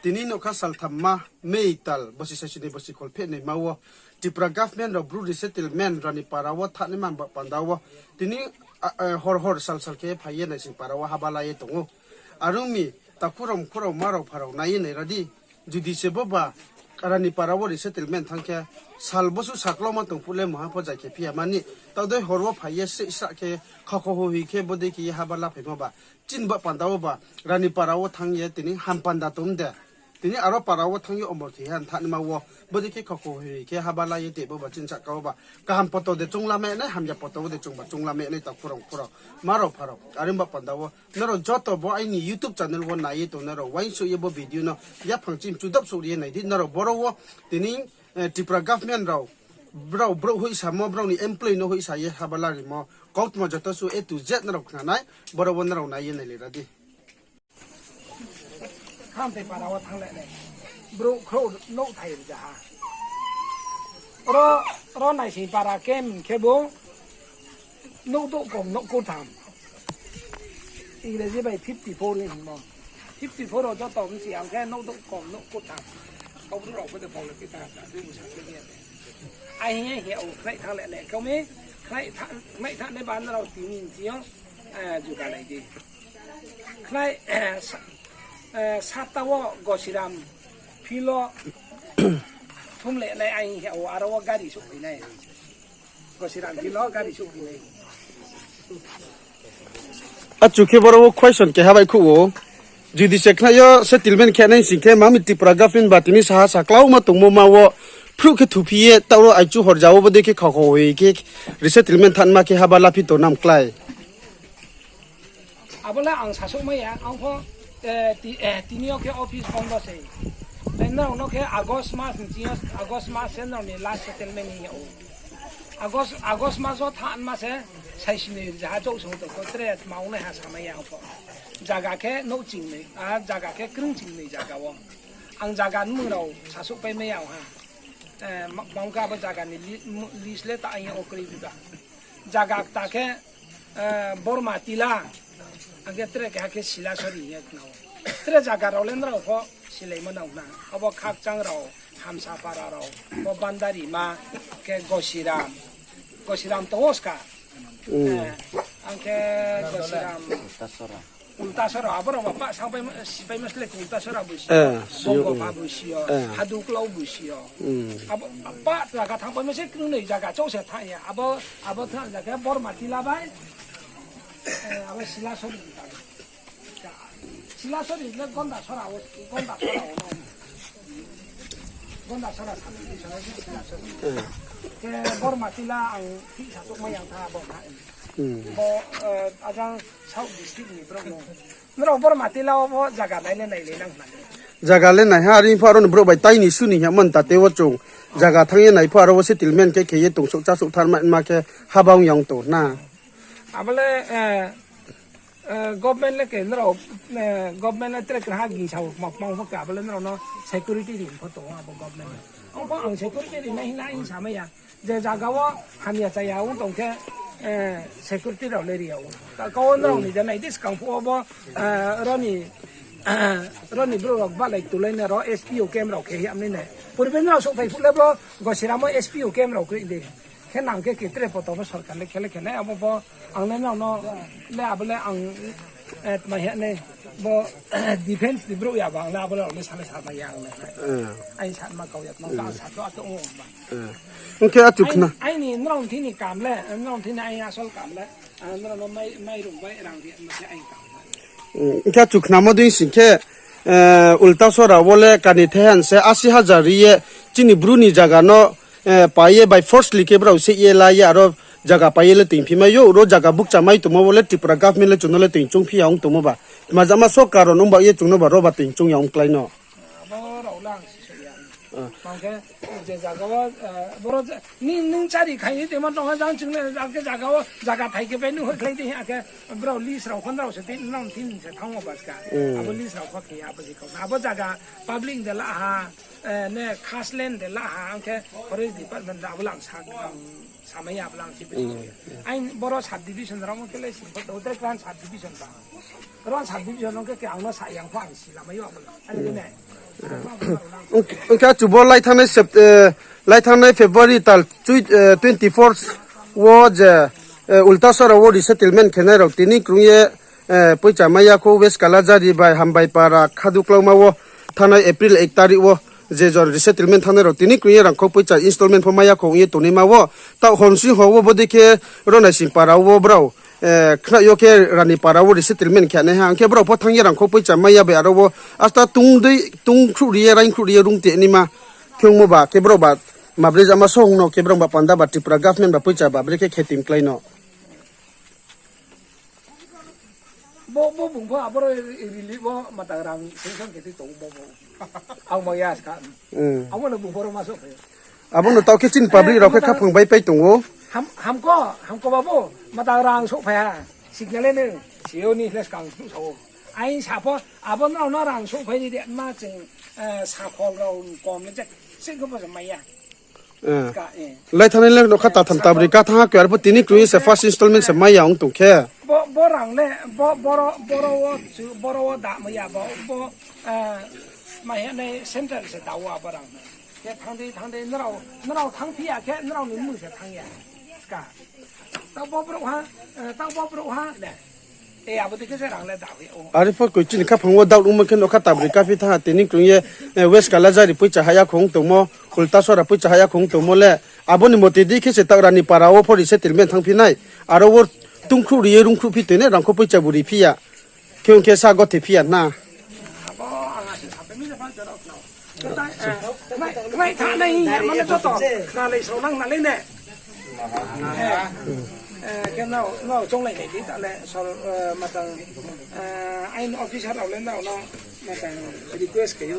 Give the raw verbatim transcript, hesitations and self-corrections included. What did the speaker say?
Tini nokha saltham ma, May tal, bosi saisini bosi kholphehnaima wo, Tripura government rao Bru resettlement rao ni para wo thanngnaima ba panda wo, tini, a, a, hor hor sal sal khe phai ye naising para wo haba la ye tong ou. Are ong mi, takhu rao mkhu rao ma rao pha rao nai ye nai ra di. Judi se bo ba rani para wo resettlement thanng khe, sal bosu saklauma tong phuh le mungha pho zai khe phi ya mani, taoh dei hor wo phai ye sreh srah khe khakho hoihoi khe bodei khe ye haba la phaimo ba. Chini ba panda wo ba rani para wo thanng ye tini ham panda tong de. Tini aro para wo thanng ye omor thoi han thanngnaima wo, bodei khe khakho hoihoi khe haba la ye tei bo ba chini sahka wo ba kaham poto de choung lamai nai, hamya poto wo de choung ba choung lamai nai, takhu rao mkhu rao ma rao pha rao. Are ong ba panda wo nrao joto bo aini YouTube channel wo nai ye tongnai rao uaingsouh ye bo video no yaphang chini chudap souh ri ye nai di. Nrao boro wo tini, eh, Tripura government rao, brao brouh hoihsamo, brao ni employee no hoihsa ye haba la rimo kautma joto su A to Z nrao khna nai, boro wo nrao nai ye nailai ra di. Khamthai para wo thanng le nai. Brouh khrouh nouhthai rzaha. Ro, ro naising para camp khe bo nouh douh kom nouh kurtham. Ingreji bai fifty four ni hingmo. Fifty four rao joto bchi ang khe nouh douh kom nouh kurtham. Kau brouh rao pho de bau le khe ta ta dei bsa khe ni ya de. Ai hing ye hing ya o khnai thanng le nai. Kau mi khnai tha-, khnai thanng nai ba nrao tini ni ching yo, eh, juga nai di. Khnai, eh, sa-, eh, sata wo Gosiram field wo thum le nai ai hing ya o aro wo gari souhphai nai. Gosiram field wo gari souhphai nai. Achu khe boro wo question keha baihkhouh ou. Judi se khnai yo settlement khe nai sing khe, mami Tripura government ba tini saha saklauma tongmo ma wo phruh khe thuphi ye, taoh wo aichu horja wo bodei khe khakho hoihoi khe resettlement thanngma khe haba laphi tongnam klái. Abo le ang sasouhmai ya, ang pho, eh, ti-, eh, tini yo khe office bondo se. Nrao no khe August mas ni ching yo, August mas se nrao ni last settlement hing ya ou. August, August mas wo thanngma se, saisini rzaha chouh song tong kho, tre tma ong nai ha samai ya ang pho. Zaga khe nouh chingnoi, a zaga khe krung chingnoi zaga wo. Ang zaga ni mung rao sasouhpai mai ya ang ha. Eh, ma-, ma ong khe abo zaga ni li-, mu-, list le ta ang ya o kroi buda. Zaga kta khe, eh, Borma Tila, ang khe tre keha khe Silasori hing ye khna ou. Tre zaga rao le nrao pho silaimo nang na. Abo Khakchang rao, Hamsapara rao, bo Bandarima, khe Gosiram. Gosiram tong ou ska. Eh, ang khe Gosiram. Ultasora, abo rao ba pa sangpai ma-, sipaimo sle Ultasora bo si yo, Bongopha bo si yo, Haduklau bo si yo. Abo pa zaga thanngpaimo se krungnoi zaga chouh se thanng ya. Abo, abo thanng zaga Borma Tila bai, eh, abo Silasori. Silasori le Gondasora, Gondasora o no. Gondasora sa Silasori. Khe Borma Tila ang thik sasouhmai yang tha abo kha. Bo, eh, ajang South District ni brouh no. Nrao Borma Tila wo bo zaga nai le nai le nang na. Zaga le nai ha, are pho aro ni brouh bai tai ni su ni hingmo nta te wo chung. Zaga thanng ye nai pho aro wo settlement khe khe ye tongsouh chásouh thanngma khe haba ong yang tong na. Abo le, eh, eh, government le khe nrao, eh, government le tre khe ha gingsa wo kma kma pho khe abo le nrao no security ri pho tong ou abo government. Ang pho ang security ri nai hing na hing samai ya. Je zaga wo hamya chaya ong tong khe, eh, security rao le ri ya ou. Ka-, kau nrao ni je nai di skang phuh wo bo, eh, roni, roni brouh rao balai tulai na rao S P O camp rao khe hi amni nai. Purbe nrao souhphai phuh le bo Gosiram wo S P O camp rao kroi di. Khe nang khe khe tre poto bo sorkar le khe le khe nai abo bo ang le nrao no le abo le ang, eh, tma hing nai bo defense ni brouh ya ba ang le abo le ang le sa le sa mai ya ang le. Ai sa ma kau ya tma sa to ato ong ba. Ong khe achu khna. Aini nrao thini kam le, nrao thini aini asol kam le, ah, nrao no mai, mai rung bai rang ri ma khe aini kam le. Ong khe achu khnamo dei sing khe, eh, Ultasora wo le kani thehan se asi hajar ri ye chini Bru ni zaga no, eh, pai ye by forcely khe brao se ye la ye aro zaga pai ye le toingphi mai ou, ro zaga bukcha mai tongmo wo le Tripura government le chung no le toing choungphi ya ong tongmo ba. Tma jama sorkar rao nung ba ye chung no ba ro ba toing choung ya ong klái no. Abo rao le ang si soi ya. Mang khe je zaga wo, eh, boro je, ni, nung chari khai ni tongma tong ha jang chung le, jang khe zaga wo, zaga thai khe bai nung hoih khlai di, akhe brao lease rao pho nrao se tin, nrao tin se thanng o baska. Abo lease rao pho khe ya, abo je kau. Abo zaga public de la ha, eh, ne khas land de la ha, ang khe forest department de abo lang sa, ang samai ya abo lang si. Aini boro subdivision rao mo khe le si, bo tre kran subdivision ba. Ron subdivision no khe, khe ang no sa yang pho ang si lamai yo abo lang. Aini ne. Ong-, ongkha chu bo lai thanngnai Sept-, eh, lai thanngnai February tal chui-, eh, twenty four wo je, eh, Ultasora wo resettlement khenai rao tini krung ye, eh, poicha mai ya kho West Kalajari bai Hambai Para Khaduklauma wo thanngnai April ek tarik wo je jon resettlement thanngnai rao tini krung ye rangkhou poicha installment pho mai ya kho ong ye tongnaima wo. Taoh Homsing ho wo bodei khe Ronaising Para wo brao, eh, khna yo khe Rani Para wo resettlement khe nai ha. Ang khe brao pho thanng ye rangkhou poicha mai ya bai aro wo asta tungdei tungkhruh ri ye, raingkhruh ri ye rung te naima khe ongmo ba khe brao ba ma bre jama song no khe brao ba panda ba Tripura government ba poicha ba bre khe khe tim klái no. Bo, bo bung pho aboro ri-, relief wo matang rang sanction khe tui tong bo bo. Ang ma ya ska. Hmm. Abo no bung pho ro ma souhphai. Abo no taoh khe chini public rao khe khaphang bai pai tong ou. Ham, hamko, hamko babu, matang rang souhphai ha. Signal le nung, C E O ni le skang souh sao. Aini sa pho, abo nrao no rang souhphai ni de ma ching, eh, sakhol rao kom le je, sing khe bo se mai ya. Eh. Ka, eh. Lai thanngnai le nokha tatham tabroi ka thanng ha khe, arphuh tini krung ye se first installment se mai ya ong tong khe. Bo, bo rang le, bo, boro, boro wo, chu, boro wo da mai ya, bo, bo, eh, mai ya nai central se da wo abo rang. Khe thanng di, thanng di, nrao, nrao thanngphi ya khe, nrao ni mmung se thanng ya. Ka. Taoh bo brouh ha, eh, taoh bo brouh ha, ne. Eh, abo dei khe se rang le da hoih ou. Are pho koi chini khaphang wo doubt ongmo khe nokha tabroi kaphi thanng ha, tini krung ye, eh, West Kalajari poicha ha ya khong tongmo, Ultasora poicha ha ya khong tongmo le, abo ni moti dei khe se taoh Rani Para wo pho resettlement thanngphi nai, aro wo tungkhruh ri ye rungkhruh phi toi nai, rangkhou poicha bu ri phi ya. Khe ong khe sa gothe phi ya na. Abo ang ase sapai mi se phan jora khna. Khe tai, eh, nai, nai thanng nai hing ya mane joto khna lai sao nang na le ne. Eh, eh, khe nrao, nrao chounglai nai di ta le sor, eh, matang, eh, aini officer rao le nrao no matang request khe ou.